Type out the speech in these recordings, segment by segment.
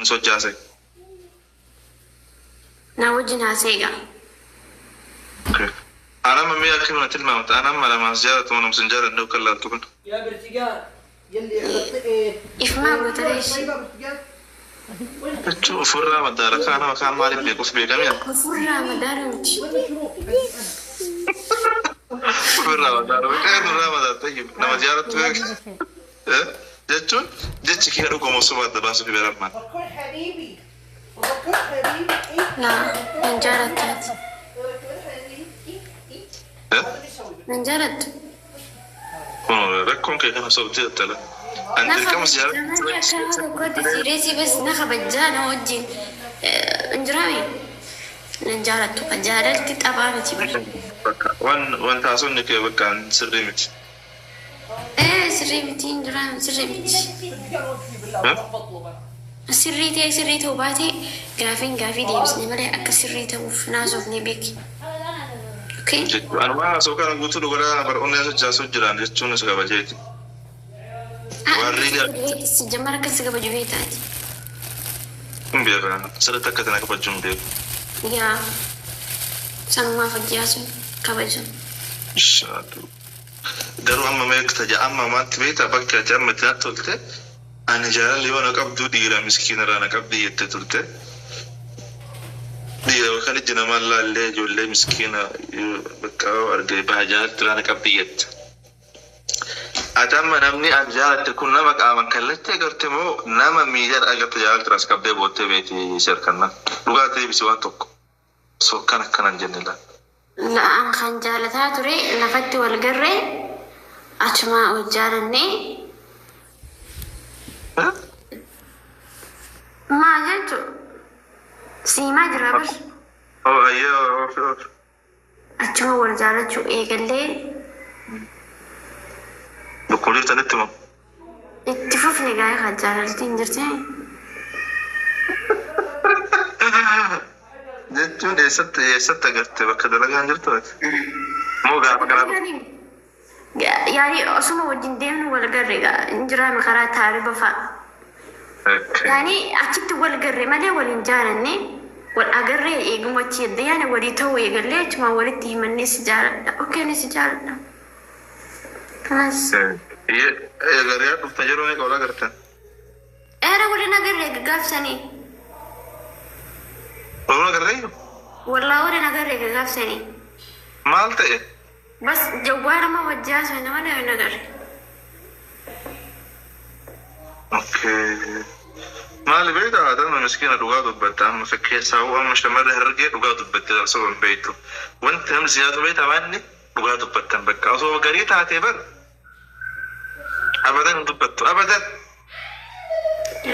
Sochaase. Na wajjin haasa'e gaa. Anamma mee akka mana tilmaamta anamma lamaas jaalatu manum sin jaaladhu akka laaltu kun. يا برتقال يلي حطيت Ifumaa goota reeshi. طيبه برتقال Jechuun ofirraa madaala kaan nama kaan maaliif beekuuf beekamee? Ofirraa madaala miti. وين مشروب Ofirraa madaala eenyurraa madaala tayyib nama jaalattu jechuun jechi kee dhuguma osoo adda baasuuf barammaan. بكون حبيبي بكون حبيبي إيه؟ Laa nan jaalattu. بكون حبيبي إيه؟ إيه؟ هذا اللي يسوي Nan jaalattu. Kun rakkoon kee kana sobdee tattala. Ani Na dirqama si kabajaa malee jaalattu. akka nama tokkootti siireesii bas na kabajaa na wajjin hin jiraame. Nan jaalattu. Jaalalti taphaa miti bara. Waan wanta haasofni kee bakka sirrii miti. Ee sirrii miti hin jiraame sirrii miti. برتقال وقفي بالله وروح بطلبه Sirrii ta'e sirrii ta'uu baate gaafiin gaafii deebisne malee akka sirrii ta'uuf naasofne beeki. Okay? Ani waan haasoo kana guutuu dhugaa bara onnee sochaasuu jiran jechuun isa kabajeeti. Warri Jammar akka si kabaju beektaati. hin beekan sirriitti akka tana kabajuu hin beeku. Yaa sanumaa fajjaa sun kabaju. Shaadu. Garuu amma meeqa taja amma maatti beektaa bakka ati amma itti natti tolte ani jaalalli yoo na qabdu dhiira miskiina irraa na qabdi jettee turte. Dhiira yookaan iji namaa laallee ijoollee miskiina bakka yoo arge baha jaalatti irraa na qabdi jette. Ati amma namni ati jaalatte kun nama qaaman kallattii agarte moo nama miidhaan agarte jaalalti irraa si qabdee boottee beeti seerkanna. Dhugaa deebisi waan tokko. Sokkan akkanan jenne laata. La'aan kan jaalataa ture lafatti wal garree achumaa wal jaalannee maa jechuun siimaa jira bar Oh, ayyoo, oof, oof. achuma wal jaalachuu eegallee Boqqolloo jirtanitti moo? itti fufne gaa'ee kan jaalalti hin jirte. Jechuun eessatti eessatti agarte bakka dalagaan jirtu ati? Moo gaafa karaa Yaani osuma wajjin deemnu wal garre hin jiraame karaa taariba fa'a. Yaani achitti wal garre malee wal hin jaalanne wal agarree eeguma achi edda yaani walii ta'uu eegallee achuma walitti himannee si jaaladha. Okay ni si jaaladha. Kanas. Gariyaa dhufta yeroo meeqa wal agartan? Eera waliin agarree gaggaafsanii. Wal agarree? Wallaa waliin agarree gaggaafsanii. Maal ta'e? Bas jawwaarama wajjaa sana malee waliin agarre. Okay. Maali beektaa adama miskiina dhugaa dubbatta amma fakkeessaa hoo amma shamarri harargee dhugaa dubbatte osoo hin beektu. Wanti namni si nyaatu beektaa maanni dhugaa dubbattan bakka osoo garii taatee bar abadan hin dubbattu abadan.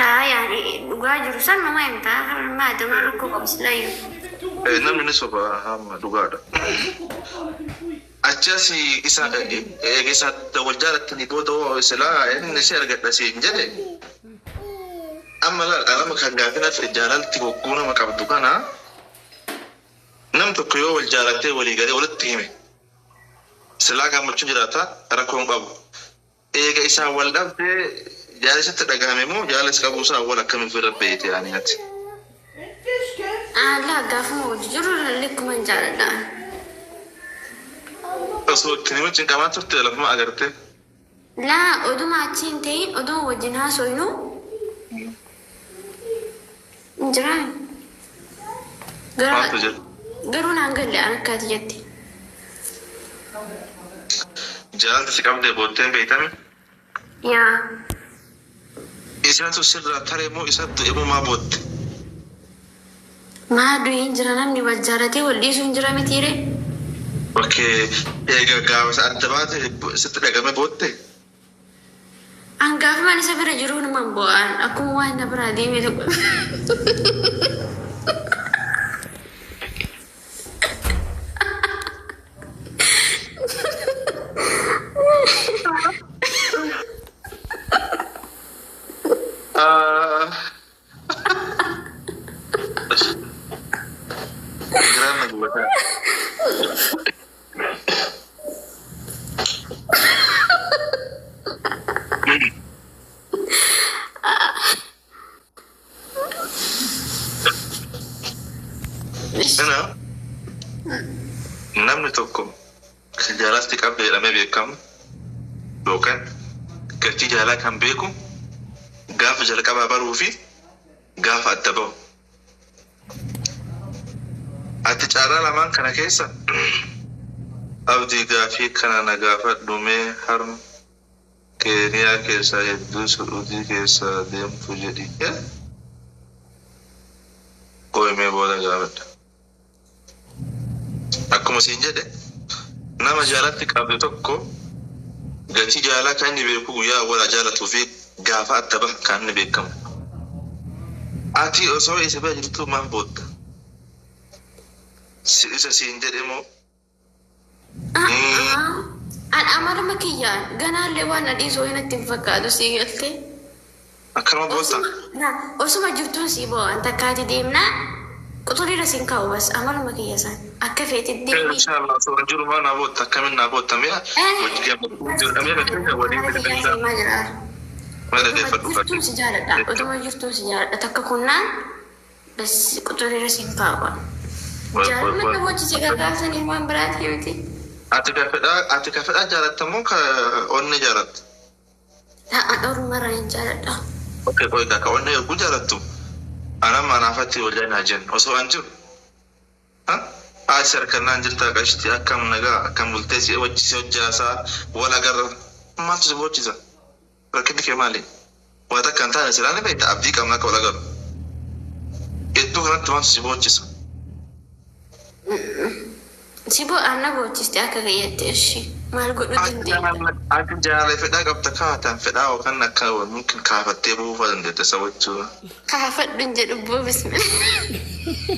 Laa yaani dhugaa jiru san nama himtaa harmaa adama rakkoo qabsilayyuu. Namni ni soba amma dhugaadha. Achi asi isa eega isa wal jaalattanii booda hoo silaa inni si argadha siin jedhe amma laal anama kan gaafin hafe jaalalti hogguu nama qabdu kana nam tokko yoo wal jaalattee walii galee walitti hime silaa gammachuun jiraata rakkoon qabu. Eega isaan wal dhabdee jaalisitti dhagahame moo jaalis qabuu isaa wal akkamiin ofirra beekte yaani ati? Laa gaafuma wajji jiru likkuma hin jaaladha. Osoo itti nima cinqamaa turte lafuma agarte. Laa oduma achi hin ta'in oduma wajjin haasofnu hin jiraame. Maaltu jira? Garuu naan galle an akkaati jette. Jaalalti si qabdee bootteen beektame? Yaa Isaatu sirraa taree moo isatu du'e moo maa bootte? Maa du'e hin jira namni wal jaalatee wal dhiisuu hin jira mitiire. Okay, eega gaafa isa adda baate sitti dhagame bootte? An gaafuma isa bira jiru numan bo'aan akkuma waan na biraa deeme tokko. Garaan na gubataa. Kana namni tokko kan jaalatti qabde jedhamee beekamu yookaan gatii jaalaa kan beeku gaafa jalqabaa baruu fi gaafa adda bahu. Ati carraa lamaan kana keessa abdii gaafii kana na gaafadhu mee harma Keeniyaa keessaa hedduu Suudii keessa deemtu jedhi. Qo'imee booda gaafadha. Akkuma siin jedhe, nama jaalatti qabde tokko gatii jaalaa kan inni beeku guyyaa awwalaa jaalatuu fi gaafa adda baha kan inni beekamu. Ati osoo isa bira jirtu maaf bootta? Si isa siin jedhe moo? An amaluma kiyyaan ganaallee waan na dhiisuu natti hin fakkaatu, sii galtee. Akkanuma bootta? Osuma jirtuun sii bo'an takkaati deemnaa quxuriirra siin kaa'u, bas amaluma kiyya isaan akka feetti deemii. Inshallah, osoo hin jiru maa naa bootta? Akkamiin naa bootta mi'a? Hojii gammachuu jedhamee fakkeenya waliin bilbilaa. Himaa jira. Mana dhaggeeffadhu. Jirtuun si jaaladha. Otuma jirtuun si jaaladha. Takka kunnaan bas quxuriirra siin kaa'u. Jaalala na hojjise gargaarsanii waan biraati miti. Ati ka fedhaa jaalatta moo ka onnee jaalatta? Ta'an ormarraa hin jaaladha. Okay, qoy, ka onnee yogguu jaalattu anam anaafatti wal naa jennu osoo an jiru. Asi harkannaan jirtaa, qashti, akkam nagaa, akkam bultee, si wajji si hojjaasaa wal agarra, maaltu si boochisa? Rakkinni kee maali? Waa takka hin taane silaa ni beekta, abdii qabna akka wal agarru. Iddoo kanatti maaltu si boochisa? Si bo'aan na boochiste akka kiyyatti, ishii maal godhuu dandeenya? Ati jaalala fedhaa qabda kaatan fedhaa yookaan akka mungkin kaafattee buufaa dandeetta isa wajjin. Kaafadhu hin jedhu boo, bismillah.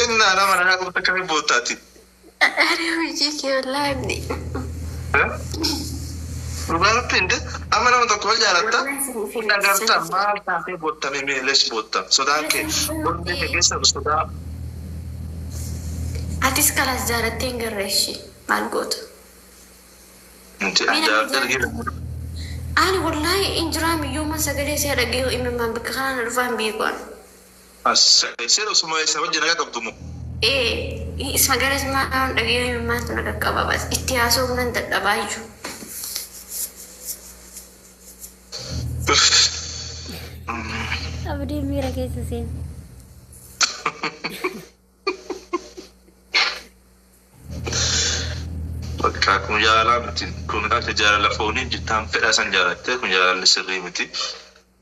Innaa nama nagaa qabda akkamii boottaati? Are hojii kee wallaahi, abdi. Dhugaa rabbi hinde, amma nama tokko wal jaalatta. Agarta maal taatee boottame meelees bootta, sodaan kee onnee kee keessa sodaa. Atis kalaas jaalattee hin garre, ishii maal goota? Nti jaalatti argina. Ani wallaahi hin jiraam, iyyuu sagalee isaa dhagee imimmaan bakka kanaan na dhufaan beeku. As seera osuma isa wajjin nagaa qabdu moo? Ee, sagalee isaa dhagee imimmaan na qaqqaba, bas itti haasa'uu nan dadhabaa iyyuu. Abdiin miira keessa seena. Bakka kun jaalalaa miti. Kun akka jaalala foonii jittaan fedhaa san jaalattee, kun jaalalli sirrii miti.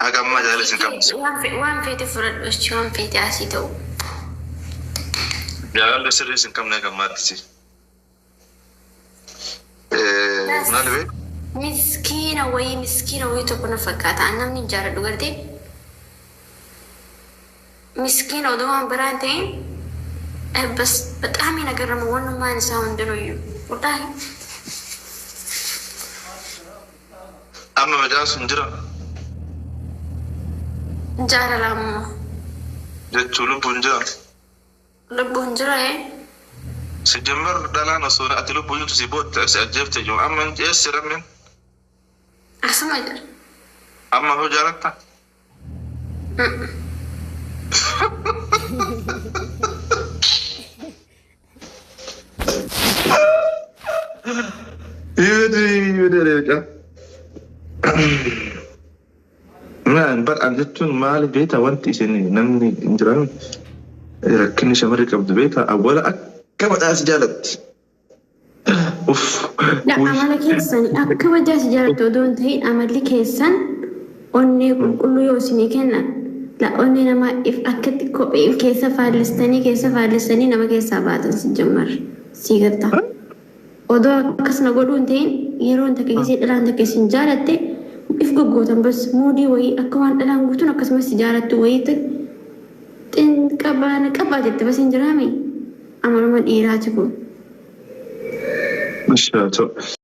Haga ammaa jaalala isin qabdu. Waan feete fudhadhu jechuun waan feete asii ta'u. Jaalalli sirrii isin qabne haga ammaatti. Maal bee? Miskiina wayii tokko na fakkaata. Namni hin jaaladhu gartee. Miskiina odoo waan biraa hin ta'in, bas በጣም የነገረመው wannummaan isaa hundinuyyuu. Wallaahi. Amma mucaan sun jira Jaalala ammoo. jechuu lubbuun jira. Lubbuun jira ee. Sijjamar dhalaan osoo ati lubbuun jirtu si bootte si ajjeefte jiru. Amma eessi rammin? Asuma jira. Amma hoo jaalatta? Mm. Yedee yedee. Naan bar an jechuun maali beekta, wanti isin namni hin jiran rakkinni shamarri qabdu beekta, awwala akka badhaas jaalatti. Uff. Amala keessan akka bajaas jaalattu odoo hin ta'in, amalli keessan onnee qulqulluu yoo isinii kennan, la onnee namaa if akkatti kophee keessa faallistanii nama keessaa baatan si jammar sii gatta. Odoo akkasuma godhuu hin ta'in, yeroon takka gisee dhalaan takka isin jaalatte if goggootan, bas muudii wayii akka waan dhalaan guutuun akkasumas si jaalattu wayii qabaa qabaa jette, bas hin jiraami, amaluma dhiiraati kun. Mashaa.